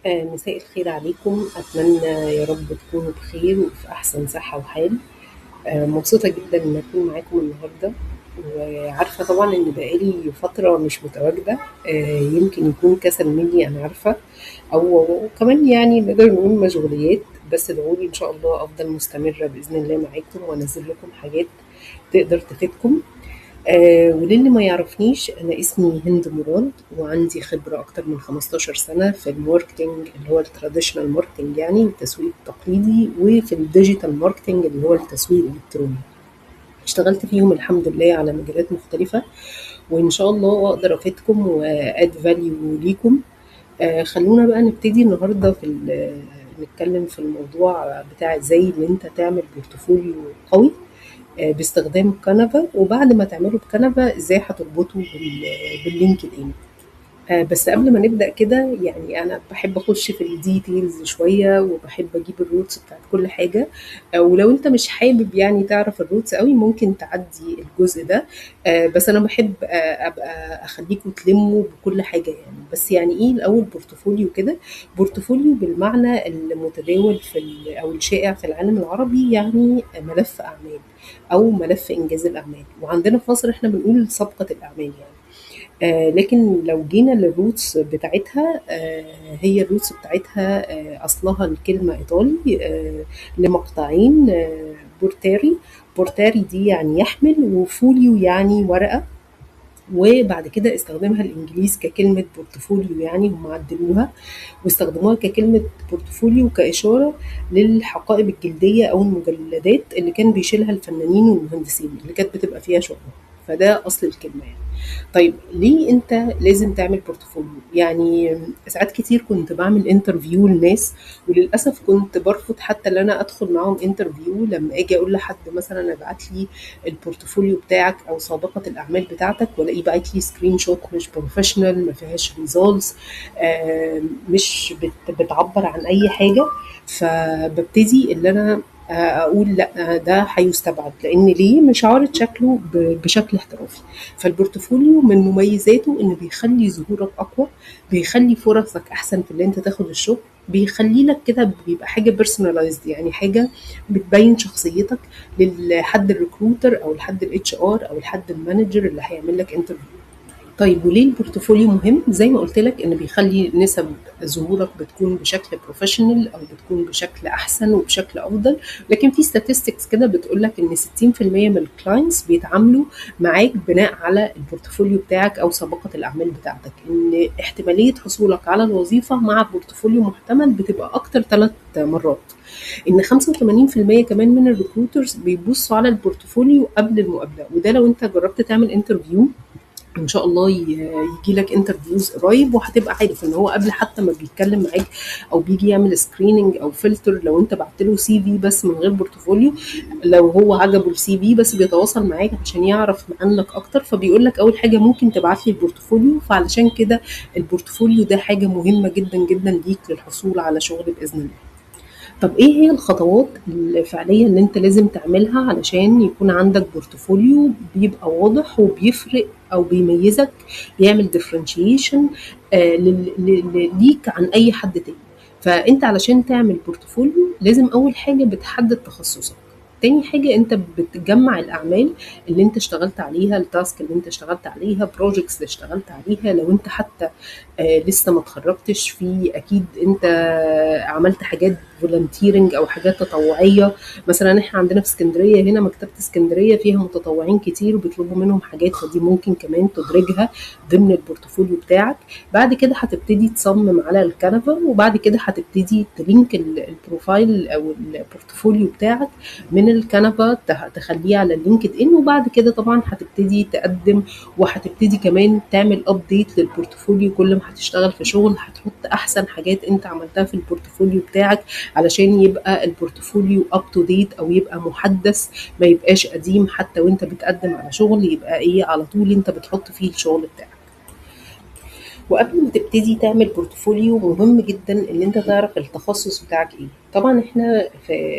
مساء الخير عليكم. أتمنى يا رب تكونوا بخير وفي أحسن صحة وحال. مبسوطة جدا إن أكون معاكم النهاردة، وعارفة طبعا إن بقالي فترة مش متواجدة، يمكن يكون كسل مني أنا عارفة، أو كمان يعني نقدر نقول مشغوليات، بس ادعولي إن شاء الله أفضل مستمرة بإذن الله معاكم وأنزل لكم حاجات تقدر تفيدكم. وللي ما يعرفنيش، أنا اسمي هند مراد وعندي خبرة أكتر من 15 سنة في ال marketing اللي هو ال traditional marketing، يعني التسويق التقليدي، وفي ال digital marketing اللي هو التسويق الإلكتروني. اشتغلت فيهم الحمد لله على مجالات مختلفة، وإن شاء الله أقدر أفيدكم و add value ليكم. خلونا بقى نبتدي النهاردة في نتكلم في الموضوع بتاع ازاي ان انت تعمل portfolio قوي باستخدام Canva، وبعد ما تعمله ب Canva ازاي هتربطه بال LinkedIn. بس قبل ما نبدأ كده، يعني أنا بحب أخش في ال details شوية، وبحب أجيب ال roots بتاعت كل حاجة. ولو أنت مش حابب يعني تعرف ال roots قوي ممكن تعدي الجزء ده، بس أنا بحب أبقى أخليكم تلموا بكل حاجة يعني. بس يعني إيه الأول portfolio كده؟ portfolio بالمعنى المتداول في أو الشائع في العالم العربي، يعني ملف أعمال أو ملف إنجاز الأعمال، وعندنا في مصر إحنا بنقول سابقة الأعمال يعني. لكن لو جينا لل roots بتاعتها، هي ال roots بتاعتها أصلها الكلمة إيطالي، لمقطعين، portare، portare دي يعني يحمل، و folio يعني ورقة، وبعد كده استخدمها الإنجليز ككلمة portfolio، يعني هم عدلوها واستخدموها ككلمة portfolio كإشارة للحقائب الجلدية أو المجلدات اللي كان بيشيلها الفنانين والمهندسين اللي كانت بتبقى فيها شغل، فده أصل الكلمة يعني. طيب ليه أنت لازم تعمل portfolio؟ يعني ساعات كتير كنت بعمل interview لناس، وللأسف كنت برفض حتى إن أنا أدخل معاهم interview لما أجي أقول لحد مثلا ابعت لي ال portfolio بتاعك أو سابقة الأعمال بتاعتك، وألاقيه باعت لي screenshot مش professional، ما فيهاش results، مش بتعبر عن أي حاجة. فببتدي إن أنا اقول لا ده هيستبعد، لان ليه مش عارض شكله بشكل احترافي. فال portfolio من مميزاته انه بيخلي ظهورك اقوى، بيخلي فرصك احسن في اللي انت تاخد الشغل، بيخلي لك كده بيبقى حاجة personalized، يعني حاجة بتبين شخصيتك للحد ال recruiter او لحد ال HR او لحد ال manager اللي هيعمل لك interview. طيب وليه ال portfolio مهم؟ زي ما قلت لك ان بيخلي نسب ظهورك بتكون بشكل professional او بتكون بشكل احسن وبشكل افضل. لكن في statistics كده بتقول لك ان 60% من ال clients بيتعاملوا معاك بناء على ال portfolio بتاعك او سابقه الاعمال بتاعتك، ان احتمالية حصولك على الوظيفة مع portfolio محتمل بتبقى اكتر 3 مرات. ان 85% كمان من ال recruiters بيبصوا على ال portfolio قبل المقابلة، وده لو انت جربت تعمل interview ان شاء الله يجي لك interviews قريب، وهتبقى عارف ان هو قبل حتى ما بيتكلم معاك او بيجي يعمل screening او فلتر، لو انت بعت له CV بس من غير portfolio، لو هو عجبه ال CV بس بيتواصل معاك عشان يعرف عنك اكتر، فبيقول لك اول حاجة ممكن تبعت لي ال portfolio. فعلشان كده ال portfolio ده حاجة مهمة جدا جدا ليك للحصول على شغل باذن الله. طب ايه هي الخطوات الفعلية اللي انت لازم تعملها علشان يكون عندك portfolio بيبقى واضح وبيفرق او بيميزك، بيعمل differentiation ليك عن اي حد تاني؟ فانت علشان تعمل portfolio لازم اول حاجة بتحدد تخصصك، تاني حاجة انت بتجمع الاعمال اللي انت اشتغلت عليها، ال task اللي انت اشتغلت عليها، projects اللي اشتغلت عليها. لو انت حتى لسه ما اتخرجتش، في اكيد انت عملت حاجات volunteering او حاجات تطوعية. مثلا احنا عندنا في اسكندرية هنا مكتبة اسكندرية فيها متطوعين كتير وبيطلبوا منهم حاجات، فدي ممكن كمان تدرجها ضمن ال portfolio بتاعك. بعد كده هتبتدي تصمم على ال Canva، وبعد كده هتبتدي ت link ال profile او ال portfolio بتاعك من ال Canva تخليه على ال LinkedIn، وبعد كده طبعا هتبتدي تقدم، وهتبتدي كمان تعمل update لل portfolio. كل ما هتشتغل في شغل هتحط احسن حاجات انت عملتها في ال portfolio بتاعك علشان يبقى ال portfolio up to date او يبقى محدث، ما يبقاش قديم. حتى وانت بتقدم على شغل يبقى ايه على طول انت بتحط فيه الشغل بتاعك. وقبل ما تبتدي تعمل portfolio مهم جدا ان انت تعرف التخصص بتاعك ايه. طبعا احنا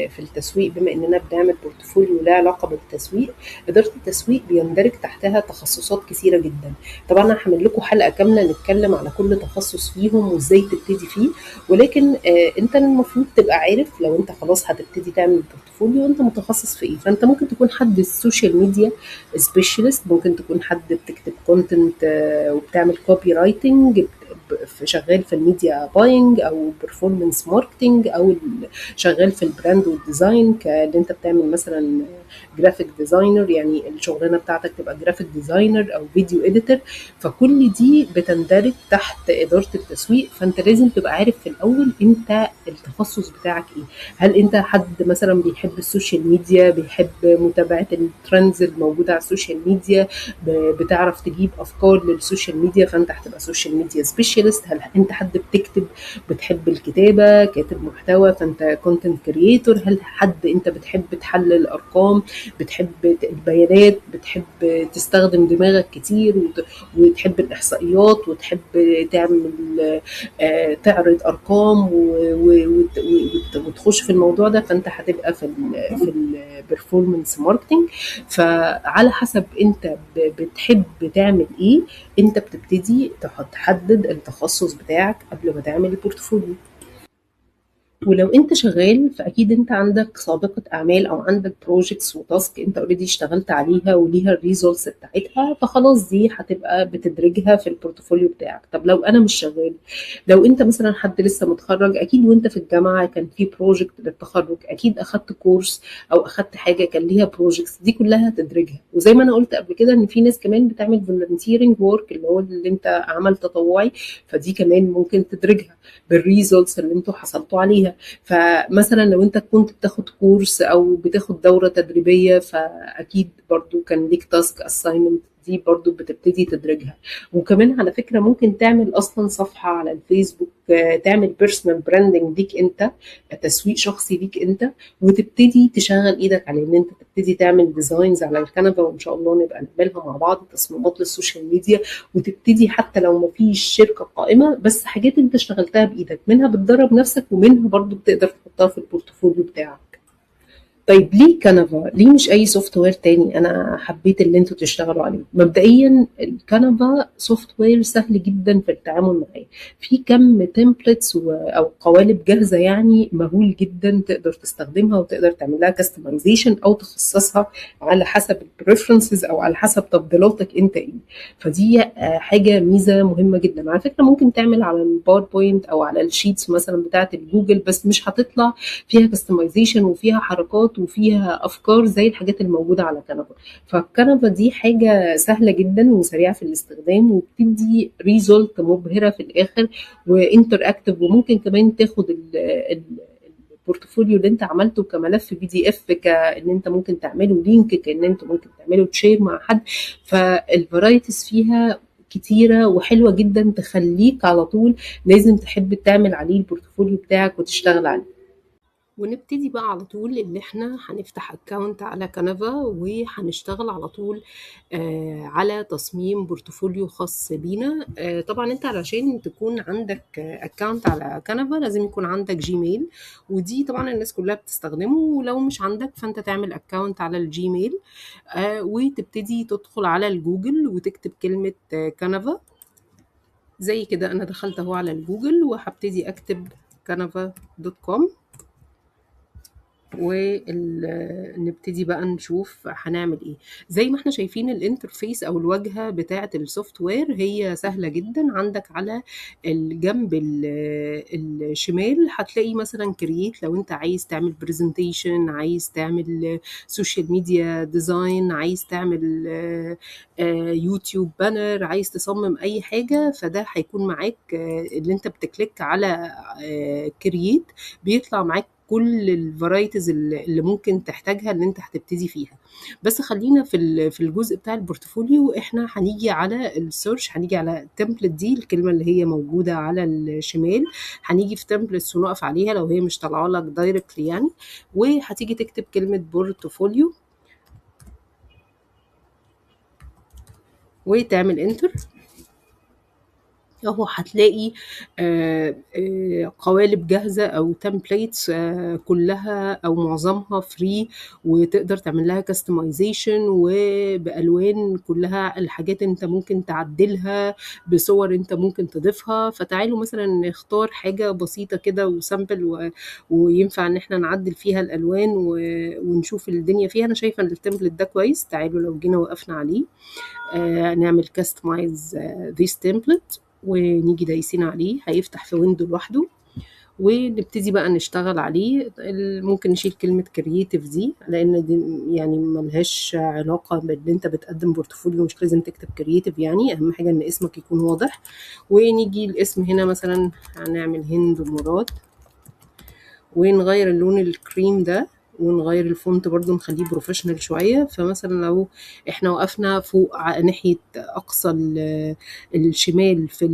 في التسويق، بما اننا بنعمل portfolio له علاقة بالتسويق، ادارة التسويق بيندرج تحتها تخصصات كثيرة جدا. طبعا انا هعمل لكم حلقة كاملة نتكلم على كل تخصص فيهم وازاي تبتدي فيه، ولكن انت المفروض تبقى عارف لو انت خلاص هتبتدي تعمل portfolio انت متخصص في ايه. فانت ممكن تكون حد ال social media specialist، ممكن تكون حد بتكتب content وبتعمل copywriting، شغال في ال media buying او performance marketing، او شغال في ال brand وال design، كان انت بتعمل مثلا graphic designer، يعني الشغلانة بتاعتك تبقى graphic designer او video editor. فكل دي بتندرج تحت ادارة التسويق. فانت لازم تبقى عارف في الاول انت التخصص بتاعك ايه. هل انت حد مثلا بيحب ال social media، بيحب متابعه ال trends الموجودة على ال social media، بتعرف تجيب افكار لل social media، فانت هتبقى social media specialist. هل انت حد بتكتب، بتحب الكتابة، كاتب محتوى، فانت content creator. هل حد انت بتحب تحلل ارقام، بتحب البيانات، بتحب تستخدم دماغك كتير وتحب الاحصائيات وتحب تعمل تعرض ارقام وتخش في الموضوع ده، فانت هتبقى في ال performance marketing. فعلى حسب انت بتحب تعمل ايه انت بتبتدي تحدد التخصص بتاعك قبل ما تعمل ال portfolio. ولو انت شغال فاكيد انت عندك سابقه اعمال او عندك projects و task انت already اشتغلت عليها وليها ال results بتاعتها، فخلاص دي هتبقى بتدرجها في ال portfolio بتاعك. طب لو انا مش شغال، لو انت مثلا حد لسه متخرج، اكيد وانت في الجامعة كان في project للتخرج، اكيد اخدت course او اخدت حاجة كان ليها projects، دي كلها تدرجها. وزي ما انا قلت قبل كده ان في ناس كمان بتعمل volunteering work اللي هو اللي انت عمل تطوعي، فدي كمان ممكن تدرجها بال results اللي انتوا حصلتوا عليها. فمثلا لو انت كنت بتاخد course او بتاخد دورة تدريبية، فاكيد برضو كان ليك task assignment، دي برضو بتبتدي تدرجها. وكمان على فكرة ممكن تعمل اصلا صفحة على الفيسبوك، تعمل personal branding ليك انت، تسويق شخصي ليك انت، وتبتدي تشغل ايدك على ان انت تبتدي تعمل designs على ال Canva، وان شاء الله نبقى نعملها مع بعض، تصميمات لل social media. وتبتدي حتى لو ما فيش شركة قائمة، بس حاجات انت اشتغلتها بايدك، منها بتدرب نفسك ومنها برضو بتقدر تحطها في ال portfolio بتاعك. طيب ليه Canva؟ ليه مش اي software تاني؟ انا حبيت اللي انتوا تشتغلوا عليه. مبدئيا ال Canva software سهل جدا في التعامل معاه، في كم templates او قوالب جاهزة يعني مهول جدا تقدر تستخدمها وتقدر تعمل لها customization او تخصصها على حسب ال preferences او على حسب تفضيلاتك انت ايه. فدي حاجة ميزة مهمة جدا. على فكرة ممكن تعمل على ال PowerPoint او على ال sheets مثلا بتاعه الجوجل، بس مش هتطلع فيها customization وفيها حركات وفيها افكار زي الحاجات الموجودة على Canva. فال Canva دي حاجة سهلة جدا وسريعة في الاستخدام، وبتدي result مبهرة في الاخر و interactive، وممكن كمان تاخد ال portfolio اللي انت عملته كملف PDF، كان انت ممكن تعمله link، كان انت ممكن تعمله share مع حد. فال varieties فيها كتيرة وحلوه جدا، تخليك على طول لازم تحب تعمل عليه ال portfolio بتاعك وتشتغل عليه. ونبتدي بقى على طول ان احنا هنفتح account على Canva، وهنشتغل على طول على تصميم portfolio خاص بينا. طبعا انت علشان تكون عندك account على Canva لازم يكون عندك Gmail، ودي طبعا الناس كلها بتستخدمه، ولو مش عندك فانت تعمل account على ال Gmail، وتبتدي تدخل على الجوجل وتكتب كلمة Canva زي كده. انا دخلت اهو على الجوجل وهبتدي اكتب canva.com، ونبتدي بقى نشوف هنعمل ايه. زي ما احنا شايفين ال interface او الواجهة بتاعه ال software هي سهلة جدا. عندك على الجنب الشمال هتلاقي مثلا create، لو انت عايز تعمل presentation، عايز تعمل social media design، عايز تعمل YouTube banner، عايز تصمم اي حاجة، فده هيكون معاك. اللي انت بت click على create بيطلع معاك كل ال varieties اللي ممكن تحتاجها اللي انت هتبتدي فيها. بس خلينا في الجزء بتاع ال portfolio، احنا هنيجي على ال search، هنيجي على template، دي الكلمة اللي هي موجودة على الشمال، هنيجي في templates ونقف عليها لو هي مش طالعه لك directly يعني، وهتيجي تكتب كلمة portfolio وتعمل enter. اهو هتلاقي قوالب جاهزة او templates كلها او معظمها free، وتقدر تعمل لها customization وبالوان، كلها الحاجات انت ممكن تعدلها بصور انت ممكن تضيفها. فتعالوا مثلا نختار حاجة بسيطة كده و sample وينفع ان احنا نعدل فيها الالوان ونشوف الدنيا فيها. انا شايفة ان ال template ده كويس، تعالوا لو جينا وقفنا عليه نعمل customize this template ونيجي دايسين عليه، هيفتح في window لوحده ونبتدي بقى نشتغل عليه. ممكن نشيل كلمة creative دي لأن دي يعني ملهاش علاقة بإن أنت بتقدم portfolio، مش لازم تكتب creative يعني، أهم حاجة إن اسمك يكون واضح. ونيجي الاسم هنا مثلا هنعمل هند مراد، ونغير اللون الكريم ده، ونغير ال font برضو نخليه professional شوية. فمثلا لو احنا وقفنا فوق ناحية أقصى الشمال في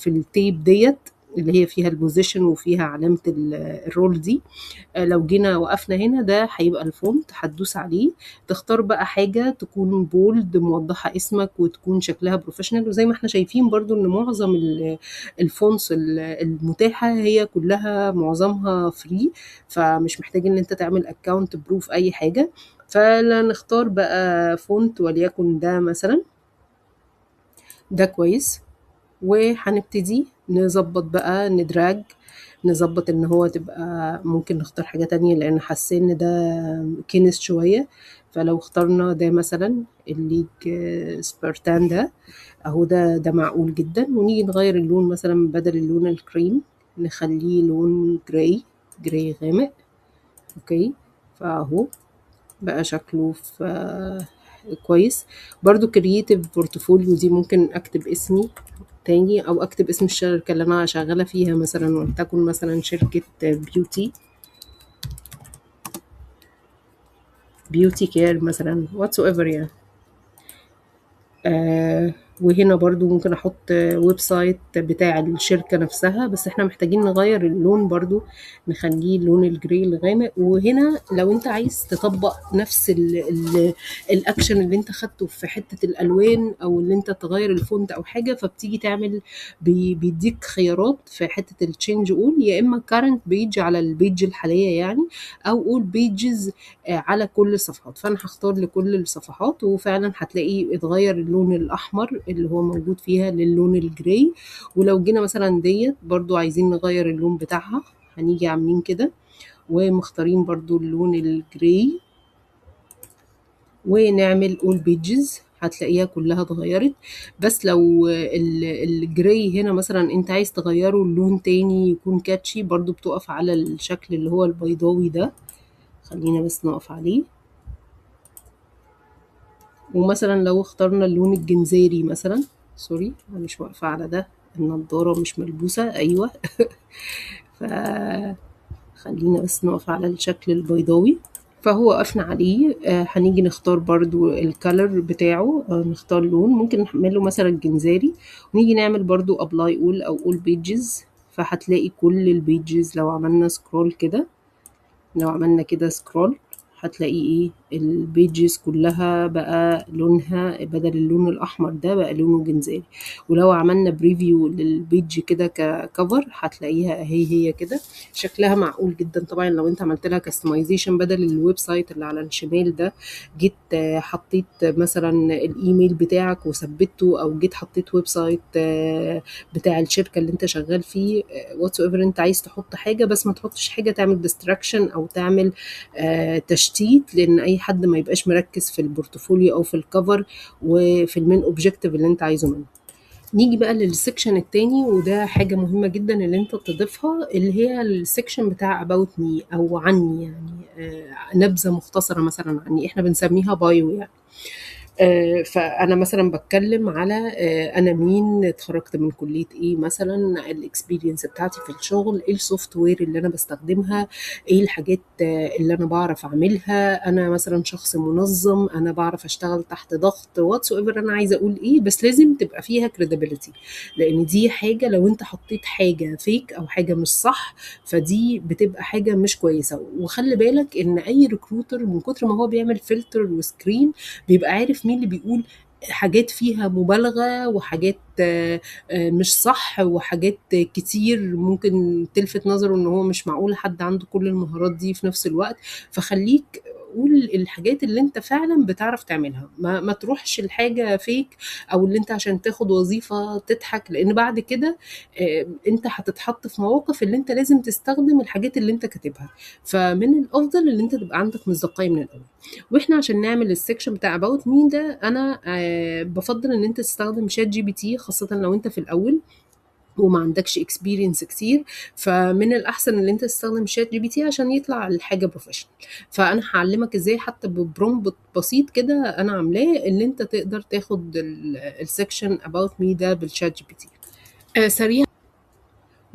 ال tab ديت اللي هي فيها ال position وفيها علامة ال roll دي، لو جينا وقفنا هنا ده هيبقى ال font، هتدوس عليه تختار بقى حاجة تكون bold موضحة اسمك وتكون شكلها professional. وزي ما احنا شايفين برضو ان معظم ال fonts المتاحة هي كلها معظمها free، فمش محتاج ان انت تعمل account pro في اي حاجة. فلا نختار بقى font وليكن ده مثلا، ده كويس. وهنبتدي نظبط بقى، ن drag نظبط ان هو تبقى، ممكن نختار حاجة تانية لان حاسين ان ده كنس شوية. فلو اخترنا ده مثلا الليج سبارتان ده اهو، ده معقول جدا. ونيجي نغير اللون مثلا، بدل اللون الكريم نخليه لون gray، gray غامق. okay، فاهو بقى شكله كويس. برضو creative portfolio دي ممكن اكتب اسمي تاني او اكتب اسم الشركة اللي انا شغالة فيها مثلا، ولتكن مثلا شركة beauty care مثلا whatsoever يعني. وهنا برضو ممكن احط website بتاع الشركة نفسها، بس احنا محتاجين نغير اللون برضو نخليه اللون ال gray الغامق. وهنا لو انت عايز تطبق نفس الاكشن اللي انت خدته في حتة الالوان او اللي انت تغير ال font او حاجة، فبتيجي تعمل بيديك خيارات في حتة ال change all، يا اما current page على ال page الحالية يعني، او all pages على كل الصفحات. فانا هختار لكل الصفحات، وفعلا هتلاقي اتغير اللون الاحمر اللي هو موجود فيها للون ال gray. ولو جينا مثلا ديت برضو عايزين نغير اللون بتاعها، هنيجي عاملين كده ومختارين برضو اللون ال gray ونعمل all pages، هتلاقيها كلها اتغيرت. بس لو ال gray هنا مثلا انت عايز تغيره لون تاني يكون catchy، برضو بتقف على الشكل اللي هو البيضاوي ده، خلينا بس نقف عليه. ومثلا لو اخترنا اللون الجنزيري مثلا، sorry انا مش واقفة على ده، النضارة مش ملبوسه، ايوه فخلينا بس نقف على الشكل البيضاوي. فهو وقفنا عليه. هنيجي نختار برضو ال color بتاعه، نختار لون، ممكن نعمله مثلا جنزاري، ونيجي نعمل برضو apply all او all pages، فهتلاقي كل ال pages لو عملنا scroll كده، لو عملنا كده scroll هتلاقي ايه ال pages كلها بقى لونها بدل اللون الاحمر ده بقى لونه جنزاري. ولو عملنا preview لل page كده ك cover هتلاقيها اهي هي كده شكلها معقول جدا. طبعا لو انت عملت لها customization بدل ال website اللي على الشمال ده، جيت حطيت مثلا الايميل بتاعك وثبته، او جيت حطيت website بتاع الشركة اللي انت شغال فيه whatsoever، انت عايز تحط حاجة، بس ما تحطش حاجة تعمل distraction او تعمل تشتيت، لان اي حد ما يبقاش مركز في ال portfolio او في ال cover وفي ال main objective اللي انت عايزه منه. نيجي بقى لل section التاني، وده حاجة مهمة جدا اللي انت تضيفها، اللي هي ال section بتاع about me او عني، يعني نبذة مختصرة مثلا عني، احنا بنسميها bio يعني. فانا مثلا بتكلم على انا مين، اتخرجت من كليه ايه مثلا، ال experience بتاعتي في الشغل، ايه ال software اللي انا بستخدمها، ايه الحاجات اللي انا بعرف اعملها، انا مثلا شخص منظم، انا بعرف اشتغل تحت ضغط، whatsoever انا عايزه اقول ايه، بس لازم تبقى فيها credibility، لان دي حاجة لو انت حطيت حاجة fake او حاجة مش صح فدي بتبقى حاجة مش كويسة. وخلي بالك ان اي recruiter من كتر ما هو بيعمل filter و screen بيبقى عارف مين اللي بيقول حاجات فيها مبالغة وحاجات مش صح وحاجات كتير ممكن تلفت نظره ان هو مش معقول حد عنده كل المهارات دي في نفس الوقت. فخليك قول الحاجات اللي انت فعلا بتعرف تعملها، ما تروحش الحاجة فيك او اللي انت عشان تاخد وظيفة تضحك، لان بعد كده انت هتتحط في مواقف اللي انت لازم تستخدم الحاجات اللي انت كاتبها. فمن الافضل ان انت تبقى عندك مصداقية من الاول. واحنا عشان نعمل ال section بتاع about me ده، انا بفضل ان انت تستخدم ChatGPT، خاصة لو انت في الاول وما عندكش experience كتير، فمن الاحسن ان انت تستخدم ChatGPT عشان يطلع الحاجة professional. فانا هعلمك ازاي حتى ب prompt بسيط كده انا عاملاه ان انت تقدر تاخد ال section about me ده بال ChatGPT. سريع،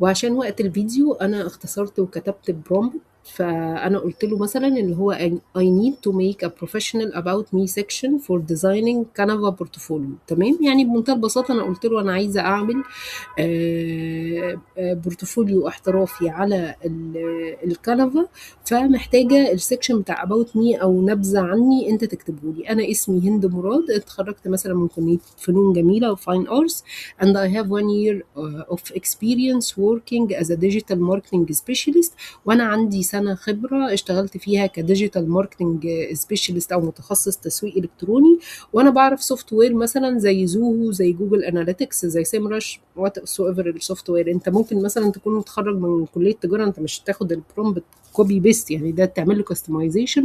وعشان وقت الفيديو انا اختصرت وكتبت prompt. فانا قلت له مثلا اللي هو I need to make a professional about me section for designing Canva portfolio. تمام، يعني بمنتهى البساطة انا قلت له انا عايزه اعمل portfolio احترافي على ال Canva، فمحتاجه ال section بتاع about me او نبذه عني انت تكتبه لي. انا اسمي هند مراد، اتخرجت مثلا من كليه فنون جميلة و fine arts and I have 1 year of experience working as a digital marketing specialist، وانا عندي سنة خبره اشتغلت فيها ك digital marketing specialist او متخصص تسويق الكتروني، وانا بعرف software مثلا زي Zoho، زي Google Analytics، زي SEMrush، whatsoever ال software. انت ممكن مثلا تكون متخرج من كليه تجارة، انت مش تاخد ال prompt copy paste، يعني ده تعمل له customization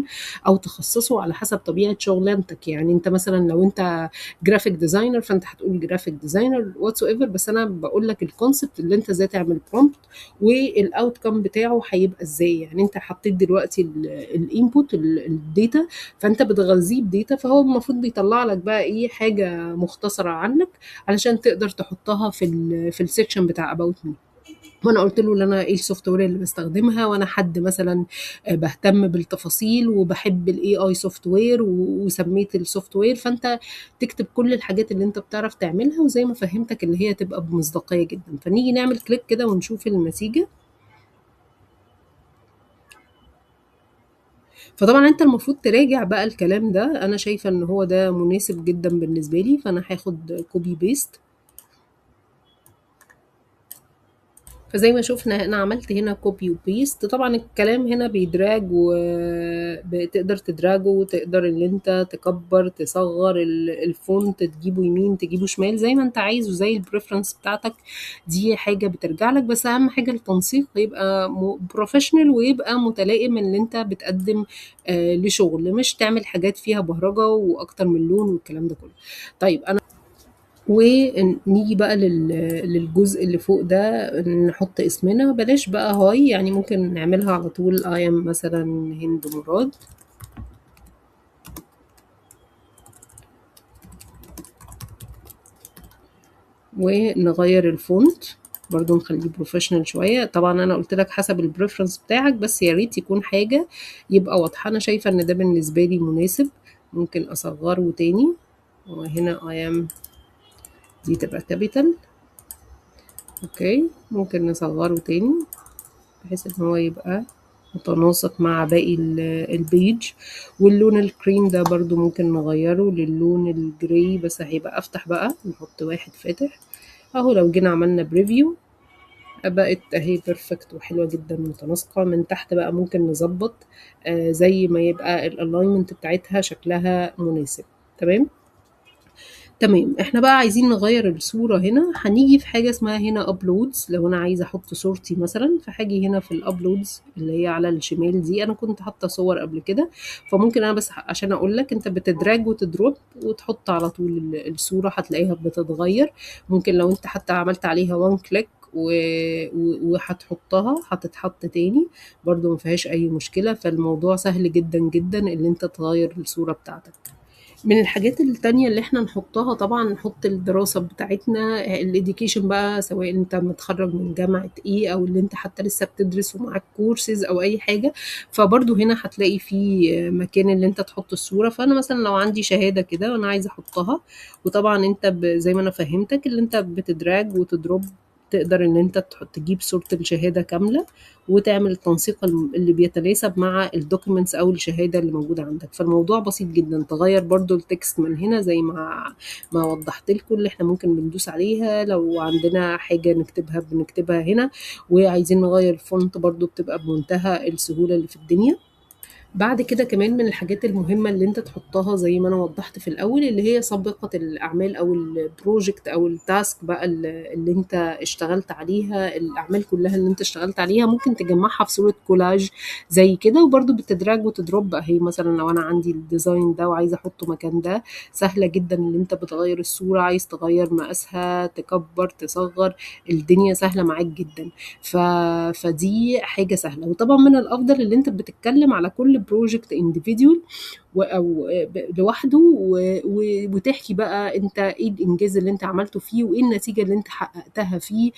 او تخصصه على حسب طبيعة شغلانتك. يعني انت مثلا لو انت graphic designer فانت هتقول graphic designer whatsoever، بس انا بقول لك ال concept اللي انت ازاي تعمل prompt وال outcome بتاعه هيبقى ازاي. يعني انت حطيت دلوقتي ال input ال data، فانت بتغذيه ب data، فهو المفروض بيطلع لك بقى ايه حاجة مختصره عنك علشان تقدر تحطها في ال section بتاع about me. وانا قلت له ان انا ايه ال software اللي بستخدمها، وانا حد مثلا بهتم بالتفاصيل وبحب ال AI software، وسميت ال software. فانت تكتب كل الحاجات اللي انت بتعرف تعملها، وزي ما فهمتك اللي هي تبقى بمصداقيه جدا. فنيجي نعمل click كده ونشوف النتيجة. فطبعا انت المفروض تراجع بقى الكلام ده، انا شايفه ان هو ده مناسب جدا بالنسبة لي، فانا هاخد copy paste. فزي ما شفنا انا عملت هنا copy و paste. طبعا الكلام هنا بي drag، وبتقدر ت drag ه وتقدر ان انت تكبر تصغر ال font، تجيبه يمين تجيبه شمال زي ما انت عايز وزي ال preference بتاعتك، دي حاجة بترجع لك. بس اهم حاجة التنسيق يبقى professional ويبقى متلائم اللي انت بتقدم لشغل، مش تعمل حاجات فيها بهرجة واكتر من لون والكلام ده كله. طيب انا ونيجي بقى للجزء اللي فوق ده، نحط اسمنا، بلاش بقى hi، يعني ممكن نعملها على طول I am مثلا هند مراد. ونغير ال font برضو نخليه professional شوية. طبعا انا قلت لك حسب ال preference بتاعك، بس يا ريت يكون حاجة يبقى واضحة. انا شايفه ان ده بالنسبة لي مناسب، ممكن اصغره تاني، وهنا I am دي تبقى capital. okay، ممكن نصغره تاني بحيث ان هو يبقى متناسق مع باقي ال page. واللون الكريم ده برضو ممكن نغيره للون ال gray، بس هيبقى افتح بقى، نحط واحد فاتح اهو. لو جينا عملنا preview بقت اهي perfect وحلوه جدا متناسقه. من تحت بقى ممكن نظبط زي ما يبقى ال alignment بتاعتها شكلها مناسب. تمام تمام. احنا بقى عايزين نغير الصورة هنا، هنيجي في حاجة اسمها هنا uploads. لو انا عايزة احط صورتي مثلا، فهاجي هنا في ال uploads اللي هي على الشمال دي، انا كنت حاطة صور قبل كده، فممكن انا بس عشان اقول لك انت بت drag وت drop وتحط على طول الصورة، هتلاقيها بتتغير. ممكن لو انت حتى عملت عليها one click وهتحطها هتتحط تاني برضو، ما فيهاش اي مشكلة. فالموضوع سهل جدا جدا اللي انت تغير الصورة بتاعتك. من الحاجات التانية اللي احنا نحطها طبعا نحط الدراسة بتاعتنا، ال education بقى، سواء انت متخرج من جامعة ايه او اللي انت حتى لسه بتدرس ومعاك كورسز او اي حاجة، فبرضو هنا هتلاقي في مكان اللي انت تحط الصورة. فانا مثلا لو عندي شهادة كده وانا عايزة احطها، وطبعا انت زي ما انا فهمتك اللي انت بت drag وت drop تقدر ان انت تجيب صورة الشهادة كاملة وتعمل التنسيق اللي بيتناسب مع ال documents او الشهادة اللي موجودة عندك. فالموضوع بسيط جدا. تغير برضو ال text من هنا زي ما وضحت لكم اللي احنا ممكن بندوس عليها، لو عندنا حاجة نكتبها بنكتبها هنا، وعايزين نغير ال font برضو بتبقى بمنتهى السهولة اللي في الدنيا. بعد كده كمان من الحاجات المهمة اللي انت تحطها زي ما انا وضحت في الاول اللي هي سابقة الاعمال او ال project او ال task بقى اللي انت اشتغلت عليها، الاعمال كلها اللي انت اشتغلت عليها ممكن تجمعها في صورة كولاج زي كده، وبرده بت drag وت drop. اهي مثلا لو انا عندي ال design ده وعايزة احطه مكان ده، سهلة جدا ان انت بتغير الصورة، عايز تغير مقاسها، تكبر تصغر، الدنيا سهلة معاك جدا. فدي حاجة سهلة. وطبعا من الافضل اللي انت بتتكلم على كل project individual او لوحده، وتحكي بقى انت ايه الانجاز اللي انت عملته فيه وايه النتيجة اللي انت حققتها فيه.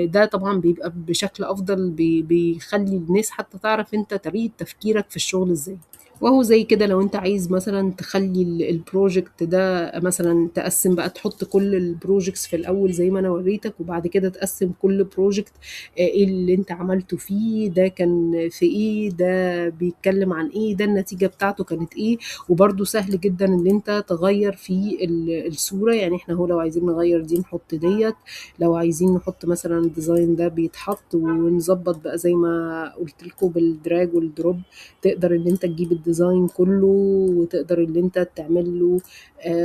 ده طبعا بيبقى بشكل افضل، بيخلي الناس حتى تعرف انت طريقه تفكيرك في الشغل ازاي. وهو زي كده لو انت عايز مثلا تخلي ال project ده مثلا تقسم بقى، تحط كل ال projects في الاول زي ما انا وريتك، وبعد كده تقسم كل project ايه اللي انت عملته فيه، ده كان في ايه، ده بيتكلم عن ايه، ده النتيجة بتاعته كانت ايه. وبرده سهل جدا ان انت تغير في الصورة، يعني احنا هو لو عايزين نغير دي نحط ديت، لو عايزين نحط مثلا ال design ده بيتحط، ونظبط بقى زي ما قلت لكم بال drag وال drop. تقدر ان انت تجيب ال design كله، وتقدر ان انت تعمل له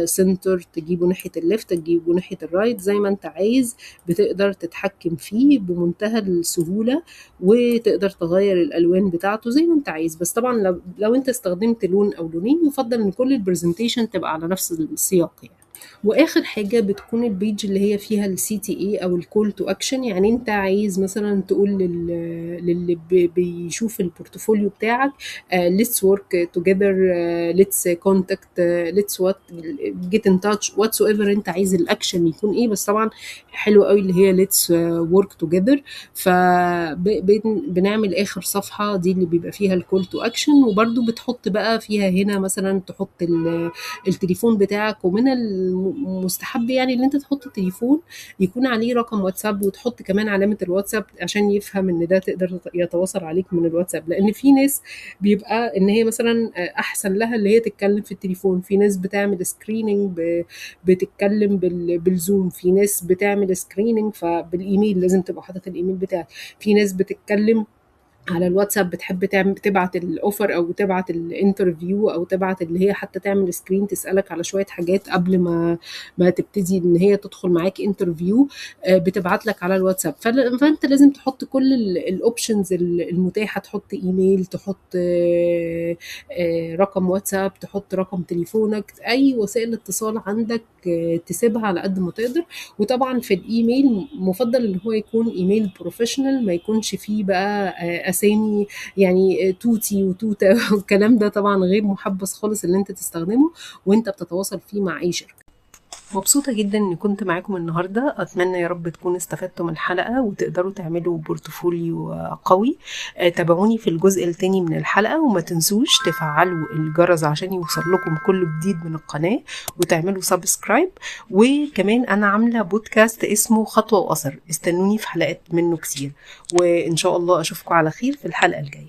center، تجيبه ناحية ال left، تجيبه ناحية ال right، زي ما انت عايز. بتقدر تتحكم فيه بمنتهى السهولة، وتقدر تغير الالوان بتاعته زي ما انت عايز. بس طبعا لو انت استخدمت لون او لونين يفضل ان كل ال presentation تبقى على نفس السياق يعني. واخر حاجة بتكون ال page اللي هي فيها ال CTA او ال call to action، يعني انت عايز مثلا تقول للي بيشوف ال portfolio بتاعك let's work together، let's contact، let's what get in touch، whatsoever انت عايز الاكشن يكون ايه. بس طبعا حلو قوي اللي هي let's work together. فبنعمل اخر صفحة دي اللي بيبقى فيها ال call to action، وبرده بتحط بقى فيها هنا مثلا تحط التليفون بتاعك، ومن المستحب يعني ان انت تحط التليفون يكون عليه رقم واتساب، وتحط كمان علامة الواتساب عشان يفهم ان ده تقدر يتواصل عليك من الواتساب. لان في ناس بيبقى ان هي مثلا احسن لها اللي هي تتكلم في التليفون، في ناس بتعمل screening بتتكلم بالزوم، في ناس بتعمل screening فبالايميل لازم تبقى حاطط الايميل بتاعك، في ناس بتتكلم على الواتساب بتحب تعمل تبعت ال offer او تبعت ال interview او تبعت اللي هي حتى تعمل screen تسالك على شوية حاجات قبل ما تبتدي ان هي تدخل معاك interview، بتبعت لك على الواتساب. فانت لازم تحط كل ال options المتاحة، تحط ايميل، تحط رقم واتساب، تحط رقم تليفونك، اي وسائل اتصال عندك تسيبها على قد ما تقدر. وطبعا في الايميل مفضل ان هو يكون email professional، ما يكونش فيه بقى اسامي يعني توتي وتوتا والكلام ده، طبعا غير محبذ خالص اللي انت تستخدمه وانت بتتواصل فيه مع اي شركة. مبسوطة جدا اني كنت معاكم النهاردة، اتمنى يا رب تكونوا استفدتم من الحلقة وتقدروا تعملوا portfolio قوي. تابعوني في الجزء الثاني من الحلقة، وما تنسوش تفعلوا الجرس عشان يوصل لكم كل جديد من القناة، وتعملوا subscribe. وكمان انا عاملة بودكاست اسمه خطوة وأثر، استنوني في حلقات منه كتير، وان شاء الله اشوفكم على خير في الحلقة الجاية.